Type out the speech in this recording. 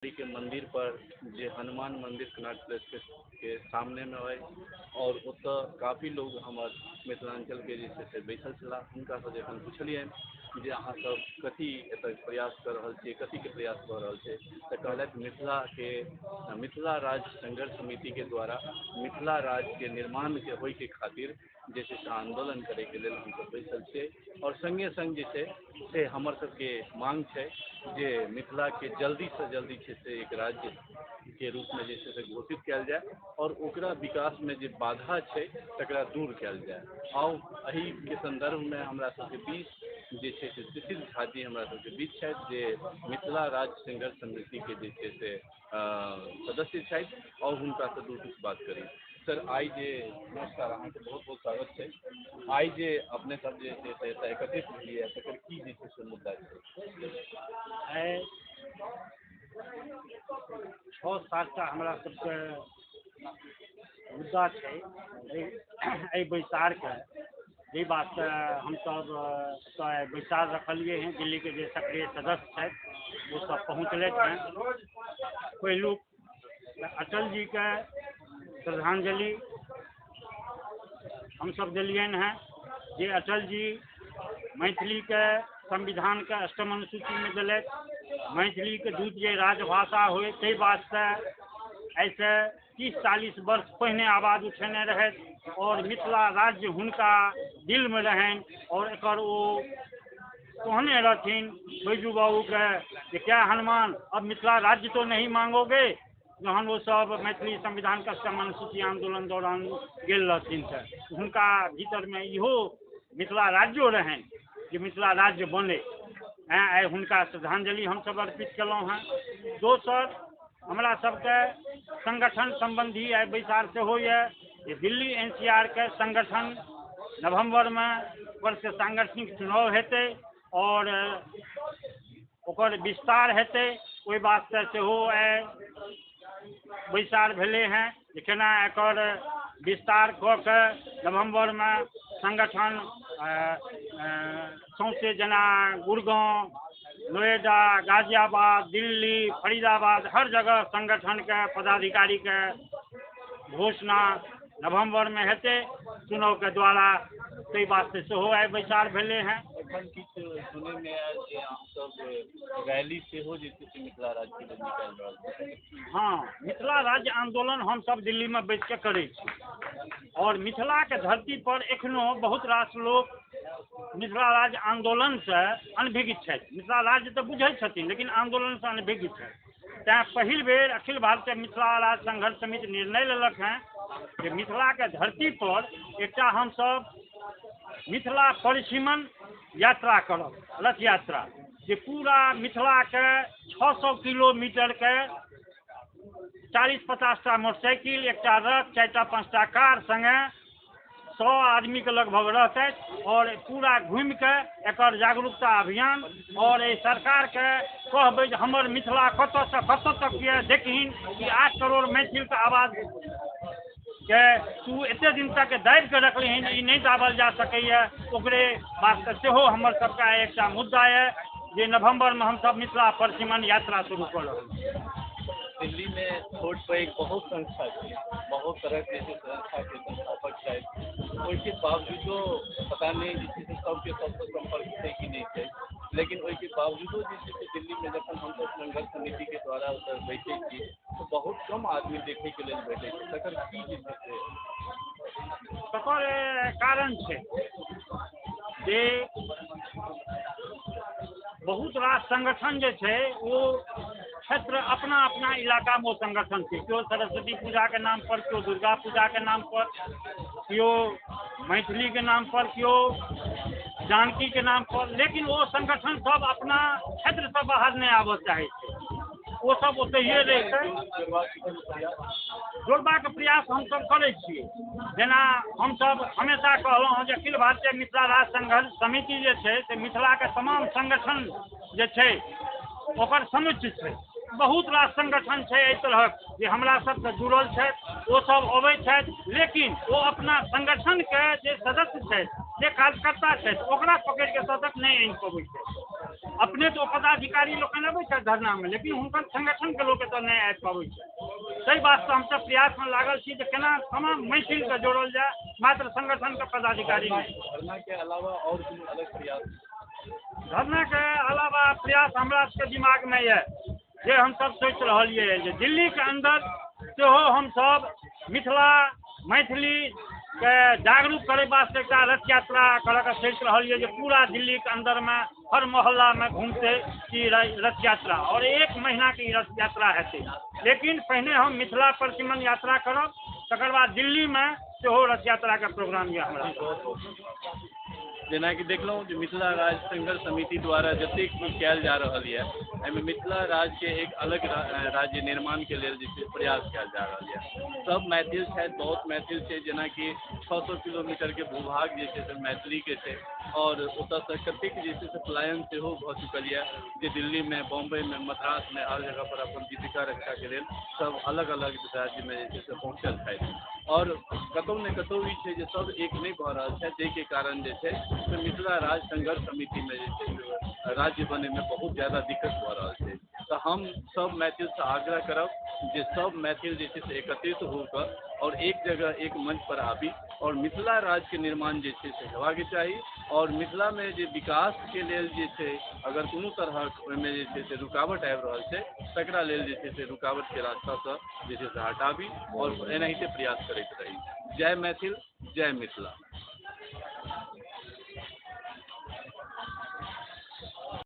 के मंदिर पर जे हनुमान मंदिर कनॉट प्लेस के सामने में अछि और ओतऽ काफी लोग हमर मिथिलांचल के जे छै से बैसल छलाह। हुनकासँ जखन पुछलियनि जे अहाँ सब कथी एतऽ प्रयास कऽ रहल छियै, कथी के प्रयास कऽ रहल छै, तऽ कहलथि मिथिला राज्य संघर्ष समिति के द्वारा मिथिला राज्य के निर्माण के होय के खातिर जे छै से आंदोलन करे के लेल हमसब बैसल छियै और संगे संग जे छै से हमर सबके मांग छै जे मिथिला के जल्दी से जल्दी छै से एक राज्य के रूप में जे छै से घोषित कयल जाय और ओकरा विकास में जे बाधा छै तकरा दूर कयल जाय। आउ एहि के संदर्भ में हमरा सबके बीच जे छै से शिशिर झा जी हमरा सबके बीच छथि जे मिथिला राज्य संघर्ष समिति के जे छै से सदस्य छथि और हुनका से दू टूक बात करी। सर I जे नमस्कार, अहाँके बहुत बहुत स्वागत छै। आइ जे अपने सब जे छै से एतऽ एकत्रित भेलियै तकर की जे छै से मुद्दा छै? आइ 6-7 टा हमरा सबके मुद्दा छै एहि बैसारके। एहि वास्ते हमसब बैसार रखलियै हैं। दिल्ली के जे सक्रिय सदस्य छथि ओ सब पहुँचलथि हैं। पहिलुक अटल जी के श्रद्धांजलि हमसब देलियनि हैं जे अटल जी मैथिली के संविधान के अष्टम अनुसूची में देलथि, मैथिली के द्वितीय राजभाषा होय ताहि वास्ते ऐसे 30-40 वर्ष पहिने आवाज उठेने रहथि और मिथिला राज्य हुनका दिल में रहनि और एकर ओ कहने रहथिन बैजू बाबू के जे क्या हनुमान अब मिथिला राज्य तो नहीं मांगोगे, जहन ओ सब मैथिली संविधान के अष्टम अनुसूची आंदोलन दौरान गेल रहथिन तऽ हुनका भीतर में इहो मिथिला राज्यो रहनि जे मिथिला राज्य बने। आइ हुनका श्रद्धांजलि हमसब अर्पित केलहुँ हेँ। दोसर हमरा सबके संगठन संबंधी आइ बैसार सेहो यऽ जे दिल्ली NCR के संगठन नवम्बर में ओकर से सांगठनिक चुनाव हेतै और ओकर विस्तार हेतै, ओहि वास्ते सेहो आइ बैसार भेलै हेँ जे केना एकर विस्तार कऽ के नवम्बर में संगठन सौंसे जेना गुड़गांव, नोएडा, गाजियाबाद, दिल्ली, फरीदाबाद हर जगह संगठन के पदाधिकारी के घोषणा नवम्बर में हेतै चुनाव के द्वारा, ताहि वास्ते सेहो आइ बैसार भेलै हेँ। एखन किछु सुनैमे आयल जे अहाँसब रैली सेहो जे छै से मिथिला राज्य के लेल निकालि रहल छी। हाँ, मिथिला राज्य आंदोलन हमसब दिल्ली में बैठ के करै छी और मिथिला के धरती पर एखनो बहुत रास लोक मिथिला राज्य आंदोलन से अनभिज्ञ छथि। मिथिला राज्य तऽ बुझै छथिन लेकिन आंदोलन से अनभिज्ञ छथि। तैं पहिल बेर अखिल भारतीय मिथिला राज्य संघर्ष समिति निर्णय लेलक हेँ जे मिथिला के धरती पर एकटा हमसब मिथिला परिसीमन यात्रा करब, रथ यात्रा, जे पूरा मिथिला के 600 किलोमीटर के 40-50 टा मोटरसाइकिल, एकटा रथ, 4-5 टा कार संगे 100 आदमी के लगभग रहतै और पूरा घूमि के एकर जागरूकता अभियान और एहि सरकार के कहबै जे हमर मिथिला कतऽ से कतऽ तक यऽ, देखहिन कि 8 करोड़ मैथिल के आवाज के तू एते दिन तक दाबि के रखलहिन, ई नहि दाबल जा सकैए। ओकरे वास्ते सेहो हमर सबके एकटा मुद्दा यऽ जे नवम्बर में हमसब मिथिला परिसीमन यात्रा शुरू कऽ रहल छी। दिल्ली में छोट पैघ बहुत संस्था छै, बहुत तरह के जे संस्था के संस्थापक छथि, ओहिके बावजूदो पता नहि जे छै से सबके सबसँ सम्पर्क छै कि नहि छै, लेकिन ओहिके बावजूदो जे छै से दिल्ली में जखन हमसब संघर्ष समिति के द्वारा ओतऽ बैसै छी तऽ बहुत कम आदमी देखैके लेल भेटै छै। तकर की जे छै से तकर कारण छै जे बहुत रास संगठन जे छै ओ क्षेत्र अपना अपना इलाका में ओ संगठन छै। केओ सरस्वती पूजा के नाम पर, केओ दुर्गा पूजा के नाम पर, केओ मैथिली के नाम पर, केओ जानकी के नाम पर, लेकिन ओ संगठन सब अपना क्षेत्र से बाहर नहि आबऽ चाहै छै, ओ सब ओतहिए रहिके जोड़बाक प्रयास हमसब करै छियै। जेना हमसब हमेशा कहलहुँ हँ जे अखिल भारतीय मिथिला राज्य संघर्ष समिति जे छै से मिथिला के तमाम संगठन जे छै ओकर समुच्चय छै। बहुत रास संगठन छै एहि तरहक जे हमरा सबसँ जुड़ल छथि, ओ सब अबै छथि, लेकिन ओ अपना संगठन के जे सदस्य छथि, जे कार्यकर्ता छथि, ओकरा पकड़ि के एतऽ तक नहि आनि पबै छथि। अपने तऽ ओ पदाधिकारी लोकनि अबै छथि धरनामे, लेकिन हुनकर संगठनके लोक एतऽ नहि आबि पबै छै। ताहि वास्ते हमसभ प्रयासमे लागल छी जे केना तमाम मैथिलके जोड़ल जाय, मात्र संगठनके पदाधिकारी नहि। धरनाके अलावा आओर कोनो अलग प्रयास? धरनाके अलावा प्रयास हमरा सबके दिमागमे यऽ जे हमसभ सोचि रहलियै जे दिल्लीके अन्दर सेहो हमसभ मिथिला मैथिलीके जागरूक करै वास्ते एकटा रथ यात्रा करऽके सोचि रहलियै जे पूरा दिल्लीके अन्दरमे हर मोहल्लामे घुमतै ई रथ यात्रा, आओर 1 महीनाके ई रथ यात्रा हेतै। लेकिन पहिने हम मिथिला परिक्रमण यात्रा करब, तकर बाद दिल्लीमे सेहो रथ यात्राके प्रोग्राम यऽ हमरा। जेनाकि देखलहुँ जे मिथिला राज्य संघर्ष समिति द्वारा जतेक भी कयल जा रहल यऽ, एहिमे मिथिला राज्यके एक अलग राज्य निर्माणके लेल जे छै प्रयास कयल जा रहल यऽ। सब मैथिल छथि, बहुत मैथिल छै, जेनाकि 600 किलोमीटरके भूभाग जे छै से मैथिलीके छै, आओर ओतऽसँ कतेक जे छै से पलायन सेहो भऽ चुकल यऽ जे दिल्लीमे, बॉम्बेमे, मद्रासमे, हर जगह पर अपन जीविका रक्षाके लेल सब अलग अलग राज्यमे जे छै से पहुँचल छथि। आओर कतहु ने कतहु ई छै जे सब एक नहि भऽ रहल छथि, जाहिके कारण जे छै से मिथिला राज्य संघर्ष समितिमे जे छै राज्य बनैमे बहुत ज्यादा दिक्कत भऽ रहल छै। तऽ हम सब मैथिलसँ आग्रह करब जे सब मैथिल जे छै से एकत्रित होकर और एक जगह एक मंच पर आबी और मिथिला राज्यके निर्माण जे छै से हेबाक चाही। और मिथिलामे जे विकासके लेल जे छै अगर कोनो तरहक ओहिमे जे छै से रुकावट आबि रहल छै, तकरा लेल जे छै से रुकावटके रास्तासँ जे छै से हटाबी और एनाहिते प्रयास करैत रही। जय मैथिल, जय मिथिला।